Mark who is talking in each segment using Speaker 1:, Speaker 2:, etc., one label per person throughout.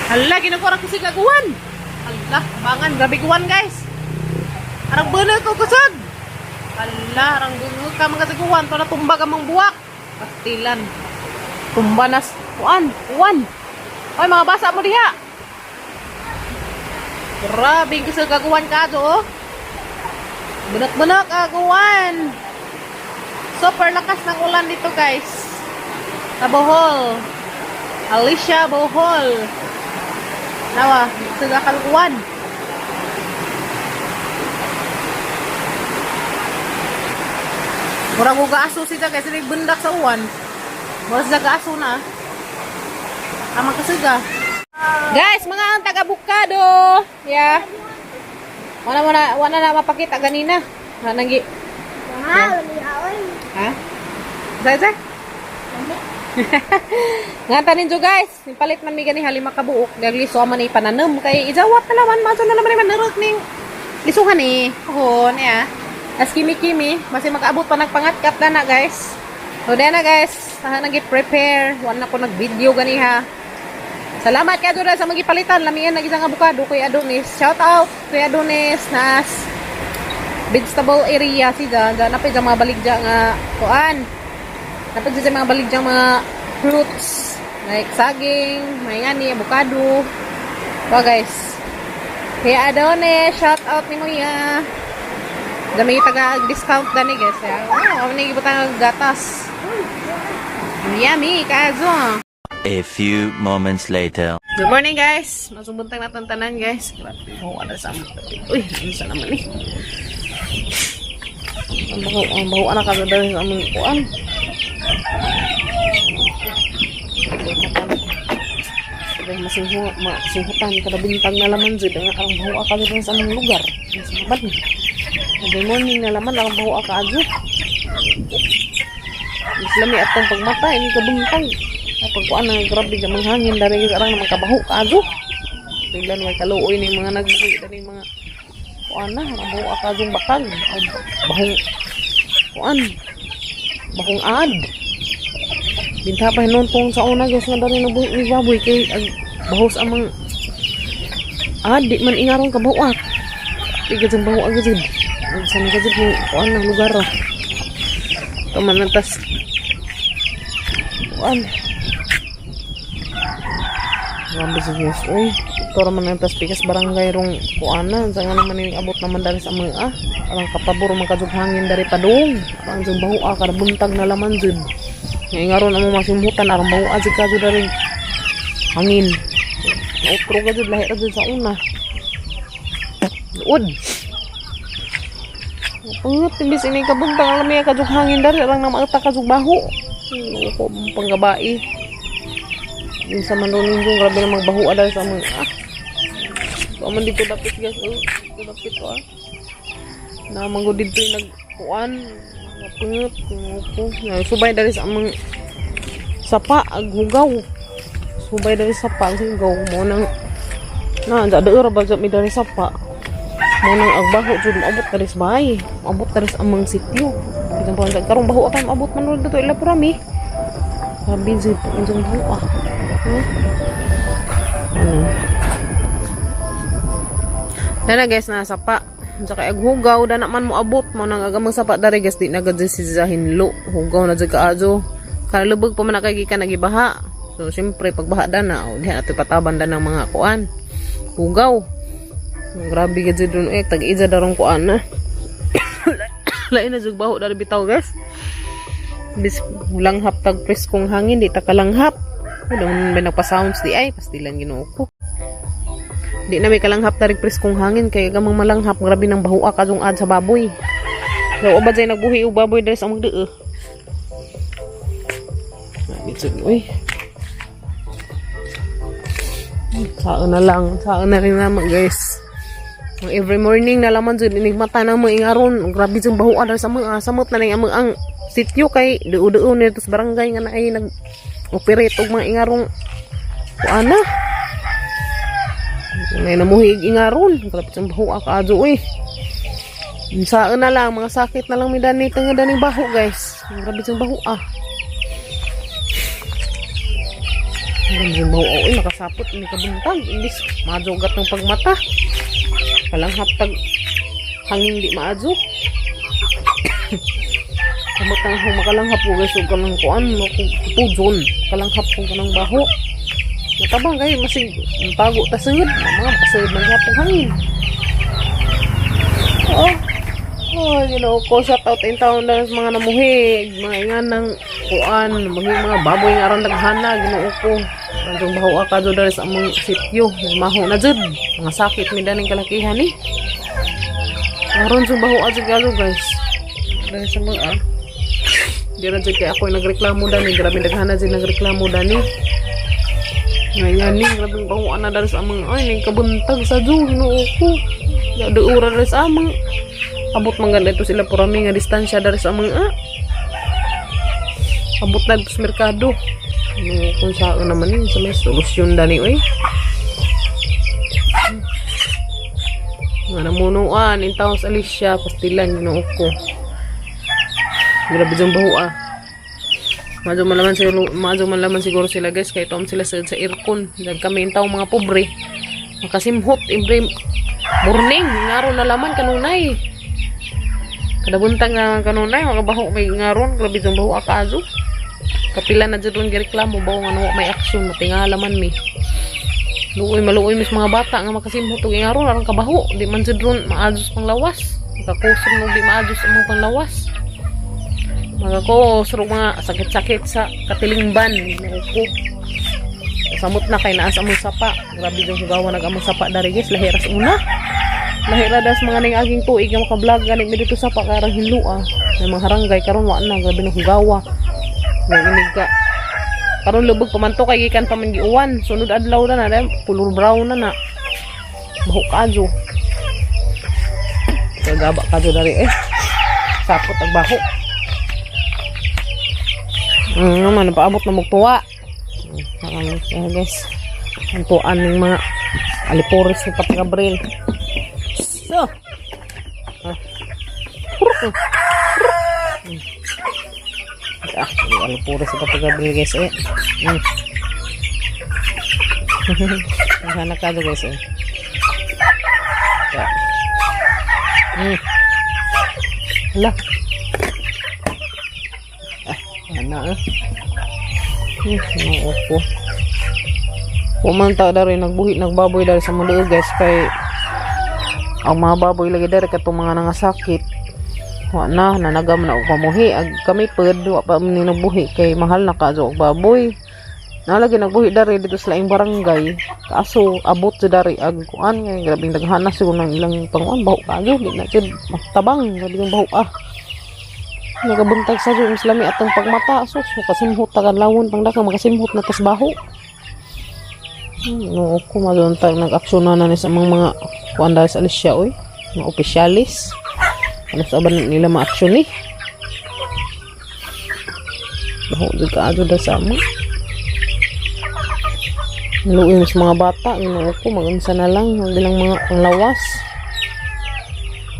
Speaker 1: Hala, ginagawa ko si gaguan. Hala, bangan, grabe guwan, guys. Arang bunot ko kusog. Hala, arang bunot ka mga saguan. To na tumba ka mang buwak. Pastilan. Tumba nas. Kuan, kuan. Oy, mga basa mo diha. Grabe kusog gaguan ka do. Oh. Bunot-bunot aguan. Super lakas ng ulan dito, guys. Sa Bohol. Alicia, Bohol. Nawa, suga kalukuan. Murag og aso siya kay sila bundak sa uwan. Murag sila gaaso na. Amang kasuga. Guys, mga ang taga-abukado. Yeah. Wala wala wala na mapakita ganina. Wala nang gi.
Speaker 2: Wow, lihaon.
Speaker 1: Ha? Say say. Nga tanin jo, guys, palit man mi gani halima ka buok, gagliso man ni pananom kay ijawat na laman maso na laman ni manurot ning lisuhan ni. Pohon ya. As kimi-kimi, basi makaabot pa nagpangatkat na na, guys. So na guys, tahan nagi prepare, wala na ko nag-video gani ha. Salamat kay Adora sa magipalitan. Lamian nag isang abukado kay Adonis. Shout out kay Adonis nas vegetable area sila. Diyan na pa dyan mga baligya nga kuan. Napad dyan mga baligya mga fruits like saging, may ngani, avocado. So guys. Kay Adonis, shout out ni mo ya. Dami taga discount dani, guys. Ya. Oh, kami gibutang gatas. Yummy, kazo.
Speaker 3: A few moments later.
Speaker 1: Good morning, guys. Masubuntang natin tanan, guys. Grabe, oh, ano sa Uy, ano sa naman eh. Ang baho na kami dahil sa aming kuan. Sabi, masinghu, masinghutan, kada bintang na laman jud ang arang baho ka dito sa aming lugar. Sa maban. Every morning na laman, arang baho ka adyo. Mas lami atong pagmata, ini kabuntag. Ay, pagkuan na grabe ka manghangin dari arang naman kabaho ka adyo. Tiglan may kaluoy ni mga nagbuhi dani mga kuan na arang baho ka adyong bakag. Ay, bahong kuan. Bahong ad. Binta pa hinuntong sa una, guys, nga dari nabuhi ni baboy kay ag bahos amang ad di man ingarong kabahuak. Di ka baho agad jud. Ag sa mga jud kuan na lugar ra. Tuman na tas kuan. Grabe sa Diyos, uy. Ito raman ang tas pikas barangay rong kuan na. Sa nga naman yung abot naman dari sa mga ah. Arang kapabor man kajug hangin dari padung. Arang jud baho ah, kada buntag na laman jud. Nga ingaron amo masimhutan arang baho ah jud kadyo dari hangin. Outro ka jud lahi ra jud sa una. Luod. Pangut imbis ini kabuntang alam ya kajug hangin dari arang na maata kajug baho. Ko panggabai. Minsan man rin yung grabe na magbaho dahil sa mga ah. So, man dito dapit, guys. Oh, dito dapit oh, ah. Na mango dito yung nagkuan. Napungot. Ko. Subay dari sa amang sapa ag hugaw. Subay dari sapa ag hugaw mo nang na da da ba mi dari sapa. Mo nang agbaho jud maabot dari sa bahay. Maabot dari sa amang sityo. Bisan pa karong baho akan maabot man ron dito ila purami. Grabe jud ang baho ah. Huh? Ano? Dana guys, nasa pa. Sa kay hugaw dana man mo abot mo nang agamang sapa dari, guys, di na gud si hinlo. Hugaw na jud kaajo. Kalubog pa man na kay gikan nagibaha. So syempre pagbaha dana, oh, diha ato pataban da ng mga kuan. Hugaw. Grabe gid jud dun eh tag-ija darong kuan na. Lain na jud baho dari bitaw, guys. Bis langhap tag preskong hangin di ta kalanghap. Wala man may nagpa-sounds di ay pastilan Ginoo ko. Di na may kalanghap tarig preskong hangin kay gamang malanghap grabe nang bahoa kadung ad sa baboy. So ubad say nagbuhi og baboy diri sa among dee. Grabe jud uy. Saan na lang, saan na rin naman, guys. Ang every morning na laman jud inig mata na mo ingaron, grabe jud bahoa diri sa mga samot na ning among ang sityo kay duo-duo nito sa barangay nga naay nag operate og mga ingarong kuan na. May namuhig ingaron. Grabe sa baho ka adyo eh. Saan na lang, mga sakit na lang may dani nga dani baho, guys. Grabe sa baho ah. Ang baho oy, makasapot ni kabuntag imbis majogat ng pagmata. Kalanghap tag hangin di maadyo. Kamot ang akong makalanghap ko guys ug kanang kuan no tujon kalanghap ko kanang baho. Natabang kayo masig tago ta sungod, mga makasugod man gihapon hangin. Oh. Oh, Ginoo ko, shout out in town na sa mga namuhig, mga ingan ng kuan, mga baboy nga aron daghana, Ginoo ko. Kanjong baho ka do dali sa among sityo, maho na jud. Mga sakit mi daning kalakihan ni. Aron jud baho jud galo guys. Dali sa mga ah. Di ra jud kay ako nagreklamo dani, grabe daghana jud nagreklamo dani. Ngayon ni, grabe baho na dali sa among ay ning kabuntag sa jud, Ginoo ko. Duura dali sa among abot man ganda ito sila purami nga distansya dari sa mga ah. Abot na dito sa merkado. Ano kung saan naman yun sa may solusyon dani oy. Mga namunuan in town sa Alicia, pastilan Ginoo ko. Grabe diyang baho ah. Madyo malaman siguro sila guys kay tom sila sa aircon. Dag kami in taong mga pobre. Makasimhot every morning ngaro na laman kanunay. Kada buntag na kanunay makabaho may ngaron grabe diyang baho akaso. Kapila na jud gireklamo bawo nga wa may aksyon matingala man mi. Luoy maluoy mis mga bata nga makasimhot og ngaron aron kabaho di man jud ron maadjos panglawas. Makakusog no di maadjos among panglawas. Magakusog mga sakit-sakit sa katilingban ko. Samot na kay naa sa among sapa. Grabe jud hugawa nag among sapa dari guys lahiras una. Lahira das mga ning aging tuig nga maka-vlog gani mi dito sapa karang hinlua. May mga haranggay karon wa na grabe na hugawa. May inig ka. Karon lubog pa man to kay gikan pa man giuwan. Sunod adlaw na na dahil color brown na na. Baho kadyo. Kagaba kadyo dari eh. Sapot ang baho. Naman paabot na magtuwa. Guys. Ang tuan ng mga alipores ni Papa Gabriel. So. Ah. Ah, alipores ni Papa Gabriel guys eh. Hanap ka guys eh. Yeah. Hala. Ah, ana ah. Oo ko. Kumanta dari nagbuhi nagbaboy dari sa mundo guys kay ang mga baboy lagi dari katong mga nangasakit. Wa na nanagam na og pamuhi ag kami pud wa pa ni nagbuhi kay mahal na kaadyo og baboy. Nalagi nagbuhi dari dito sa laing barangay. Kaso abot sa dari ag kuan nga grabing daghana siguro ng ilang panguan baho kayo di na jud matabang grabe yung baho ah. Nagabuntag sa jud mas lami atong pagmata sus makasimhot tagan lawon pangdaka makasimhot na tas baho. No ko madon tag nag-aksyon na ni sa mga kuan dahil sa Alicia oy, mga opisyalis. Ano sa ban nila ma-aksyon ni? Baho jud kaadyo da sa ama. Luoy sa mga bata, Ginoo ko, mag-unsa na lang, ang ilang mga panglawas.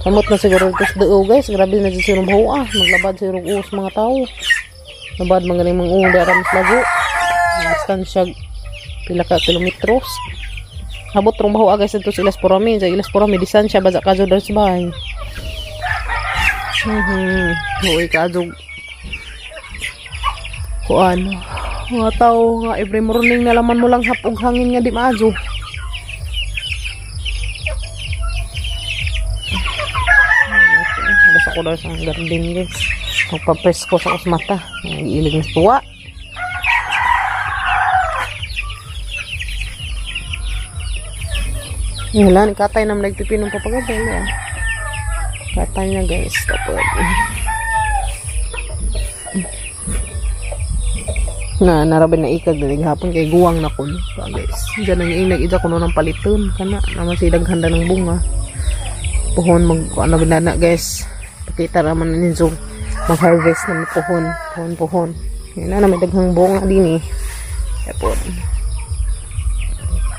Speaker 1: Samot na siguro ito sa duo guys, grabe na dyan siguro baho ah, maglabad siguro uos mga tao. Labad mga ganing mga uo, dara mas lago. Distansya, pila ka kilometros. Abot rong baho ah guys, ito sa Ilas Porami, sa Ilas Porami, distansya, baza kadyo dar sa bahay. Luoy kadyo. Kuan, mga tao nga every morning na laman mo lang hapog hangin nga di maadyo. Basta ko daw sa garden guys. Magpapresko sa mata. Iilig na tuwa. Wala, katay naman nagpipi ng papagabay. Ah. Katay niya guys. Kapag. Na narabay na ikag na hapon kay guwang na kun. So, guys. Diyan ang inag ija kuno ng paliton kana naman si daghanda ng bunga. Puhon mag ano na guys. Pakita raman ninyo mag-harvest na mi puhon, puhon puhon. Yan na may daghang bunga din eh. Yapon.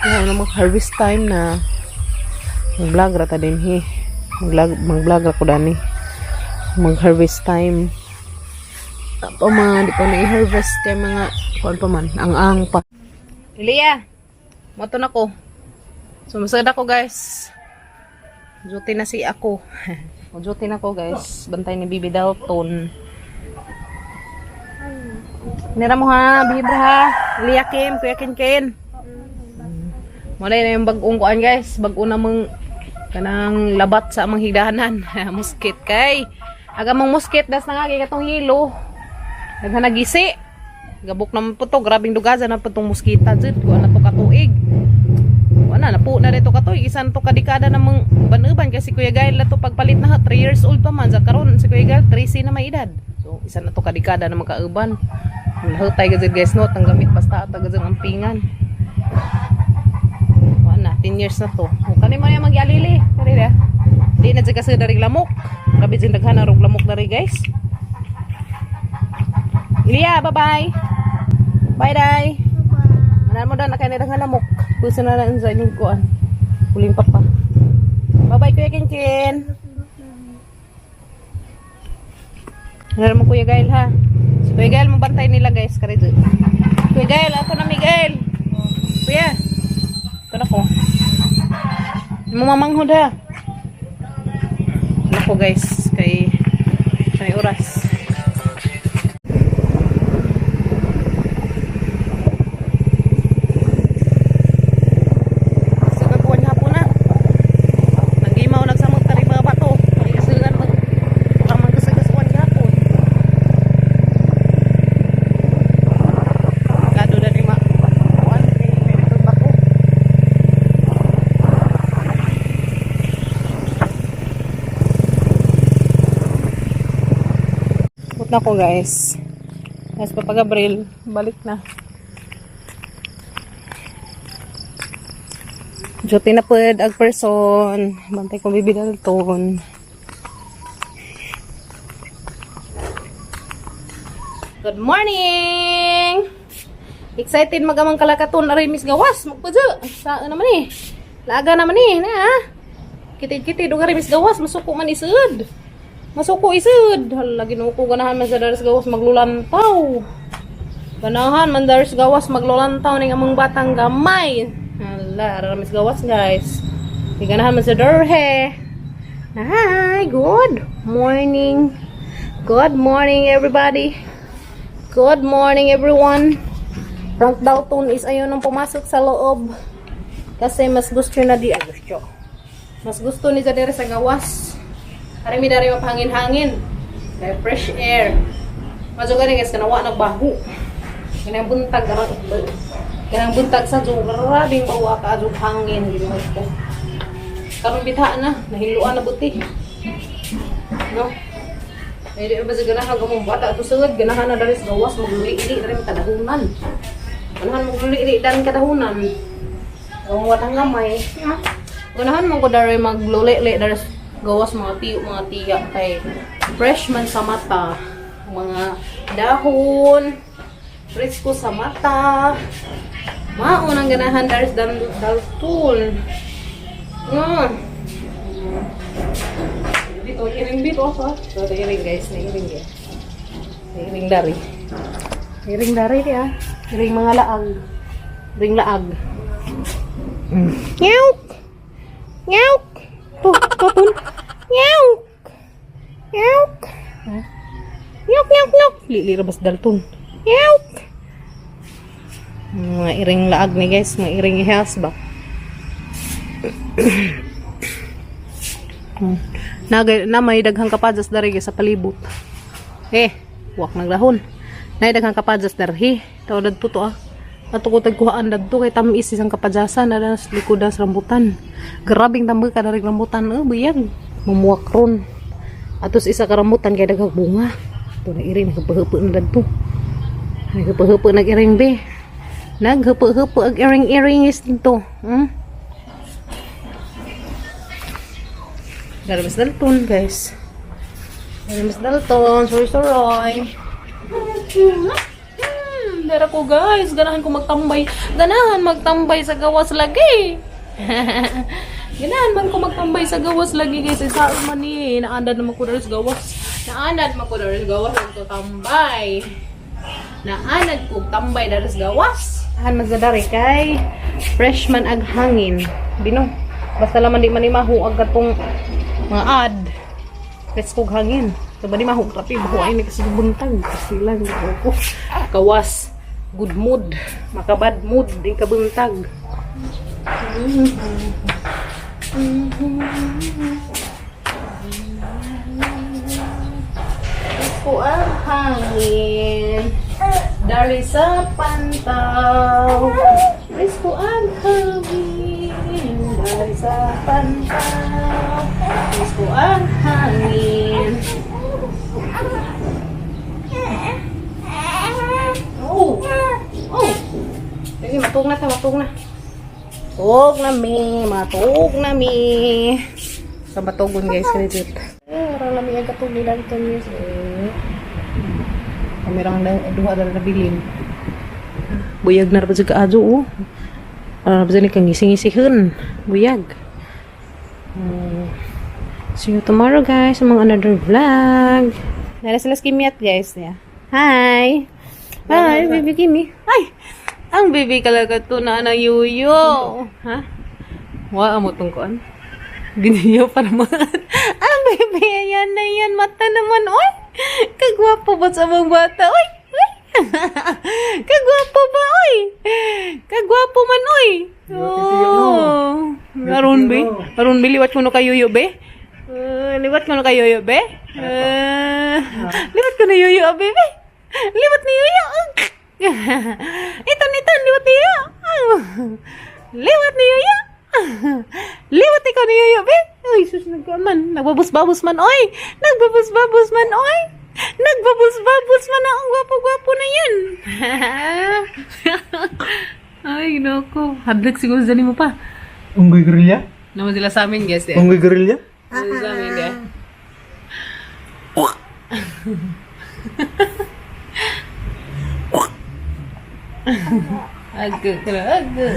Speaker 1: Yan na mag-harvest time na. Mag-vlog ra ta din he. Mag-vlog ra ko dani. Mag-harvest time. Pa mga di pa na i-harvest kay mga kuan pa man, ang-ang pa. Ilya, moto na ko. Sumusod ako, guys. Duty na si ako. Duty na ko, guys. Bantay ni Bibi Dalton. Nira mo ha, bibra ha. Ilya Kim, Kuya Ken Ken. Wala na yung bagong kuan, guys. Bago na mong kanang labat sa among higdanan. Muskit kay. Aga mong muskit das na nga kay katong hilo. Daghan nagisi. Gabok naman po to, grabing dugaza na po tong muskita jud. Kuan na to katuig. Wala na po na rito katuig. Isa na to kadikada namang uban-uban kasi Kuya Gael na to pagpalit na 3 years old pa man sa karon si Kuya Gael 13 na may edad. So isa na to kadikada na magkauban. Lahutay gazid, guys, no, tang gamit basta ata gazid ang pingan. Wala na, 10 years na to. O, kani mo na yung magyalili. Kani na. Di na dyan kasi darig lamok. Grabe dyan daghan ang lamok dari, guys. Ilya, bye-bye. Bye, day. Manan mo na kay na lamok. Puso na na sa inyong kuan. Huling papa. Bye-bye, Kuya Kinkin. Ano mo, Kuya Gael, ha? Si Kuya Gael, mabantay nila, guys. Karito. Kuya Gael, ato na Miguel. Kuya. Ito na ko. Mumamanghod ha. Ano ko, guys, kay may oras. Sa kakuan hapon na. Nagimaw nagsamot tari mga bato. Isilan mag kamang kasagasuan gihapon. Kado na ni ma. Kuan kay may bato. Put na ko, guys. Guys, Papa Gabriel, balik na. Duty na pud ag person. Bantay ko Bibi Dalton. Good morning! Excited magamang kalakaton aray Miss Gawas. Magpadyo. Sa naman eh. Laga naman eh. Na ah. Kitid-kitid og aray Miss Gawas. Masuko man isud. Masuko isud. Hala, Ginoo ko, ganahan man sa daras gawas maglulantaw. Ganahan man daras gawas maglulantaw ning among batang gamay. Hala, ara Miss Gawas, guys. Di ganahan man sa dorhe. Hi, good morning. Good morning, everybody. Good morning, everyone. Frank Dalton is ayaw nang pumasok sa loob. Kasi mas gusto na di, ah, gusto. Mas gusto ni Zadere sa gawas. Para mi dari mapahangin-hangin. Kaya fresh air. Mazo gani, guys, kanawa nagbaho. Kanang buntag kanang buntag sa jug grabing bawa ka jug hangin, Ginoo ko. Karon bitha na, nahiluan na buti. No? Ay, di ba sa ganahan ka mong bata ato sugad, ganahan na dari sa gawas, magluli-ili dari kadahunan. Ganahan magluli-ili dari kadahunan. Ang watang gamay. Ganahan mo ko dari magluli-li dari sa gawas mga tiyo, mga tiya kay fresh man sa mata. Mga dahon, presko sa mata. Mao nang ganahan dari sa daltun. Dito, iring dito ako. So, iring, guys, na iring, guys. Iring dari. Iring dari ya. Iring mga laag. Iring laag. Nyawk! Nyawk! To, to, tun. Nyawk! Nyawk! Ha? Nyawk, nyawk, nyawk! Lili rabas dalton. Nyawk! Mga iring laag ni, guys, mga iring ihas ba? Na, na may daghang kapajas dari, guys, sa palibot. Eh, wak nagdahon. Nay daghang kapajas darhi. Tao dadto to ah. Ato ko tagkuhaan dadto kay tamis isang kapadyasan na sa likod sa rambutan. Grabing tambay ka dari rambutan eh biyag. Mumuwak ron. Atos isa ka rambutan kay daghang bunga. To na iring nagpahupo na dadto. Nagpahupo nag iring be. Naghupo-hupo ag iring-iring is dito. Dari Miss Dalton, guys. Dari Miss Dalton, sorry, sorry. Dara ko, guys. Ganahan ko magtambay. Ganahan magtambay sa gawas lagi. Ganahan man ko magtambay sa gawas lagi, guys. Isa man ni. Naandad naman ko dari sa gawas. Naandad man ko dari sa gawas. Ko tambay. Naanad ko tambay dari sa gawas. Han magdadari kay fresh man ag hangin. Bino. Basta laman di man ni mahuag katong mga ad. Let's kog hangin. So ba di mahug rapi buho ay ni kasi buntag kasi lang ko. Kawas good mood, makabad mood di kabuntag. Ko ang hangin dari sa pantaw. Presko ang hangin dari sa pantaw. Presko ang hangin. Oh. Oh. Sige, matug na ta, matug na. Tug na mi, matug na mi. Sa batugon, guys, credit. Eh, warang lami ang katug nila ito guys. Eh. Kami rang duha na nabilin. Buyag na ra ba sa kaadyo, oh. Para na ba ni kang ngising-ngisihon. Buyag. See you tomorrow, guys, sa mga another vlog. Nara sila si Kimyat, guys. Yeah. Hi! Hi, baby Kimi. Ay! Ang baby kalaga to na na yuyo. Ha? Wa amo tong kuan. Giniyo pa naman. Ang baby, ayan na yan. Mata naman, oy! Kagwapo ba sa mga bata, oy? Oy! Kagwapo ba, oy? Kagwapo man, oy! Oh. Aron, be. Aron, be. Liwat ko no kayo, be. Liwat ko no kayo, be. Liwat ko na yuyo, be, be. Liwat ni yuyo. Ito, ito, liwat ni yuyo. Liwat ni yuyo. Liwat ikaw ni yuyo, be. Uy, sus, nagkaman. Nagbabus-babus man, oy. Nagbabus-babus man, oy. Nagbabus-babus man. Ang gwapo-gwapo na yan. Ay, nako. Hadlok siguro dyan mo pa.
Speaker 4: Unggoy gorilla?
Speaker 1: Naman sila sa amin, guys. Eh.
Speaker 4: Unggoy gorilla?
Speaker 1: Naman sila sa amin, eh. Aga, aga.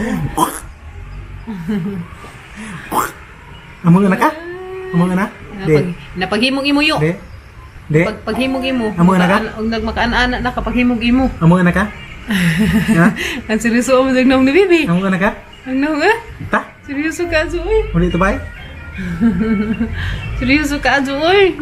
Speaker 4: Among anak ka? Among anak? De.
Speaker 1: Napag, napaghimong imo yo.
Speaker 4: De. De.
Speaker 1: Pag paghimong imo.
Speaker 4: Amo na ka?
Speaker 1: Og nagmakaan-ana na kapaghimong imo.
Speaker 4: Among anak ka? Ha?
Speaker 1: Ang seryoso mo dag ni bibi.
Speaker 4: Among anak ka?
Speaker 1: Ang naong ah.
Speaker 4: Ta?
Speaker 1: Seryoso ka azo oy.
Speaker 4: Uli ito ba?
Speaker 1: Seryoso ka azo oy.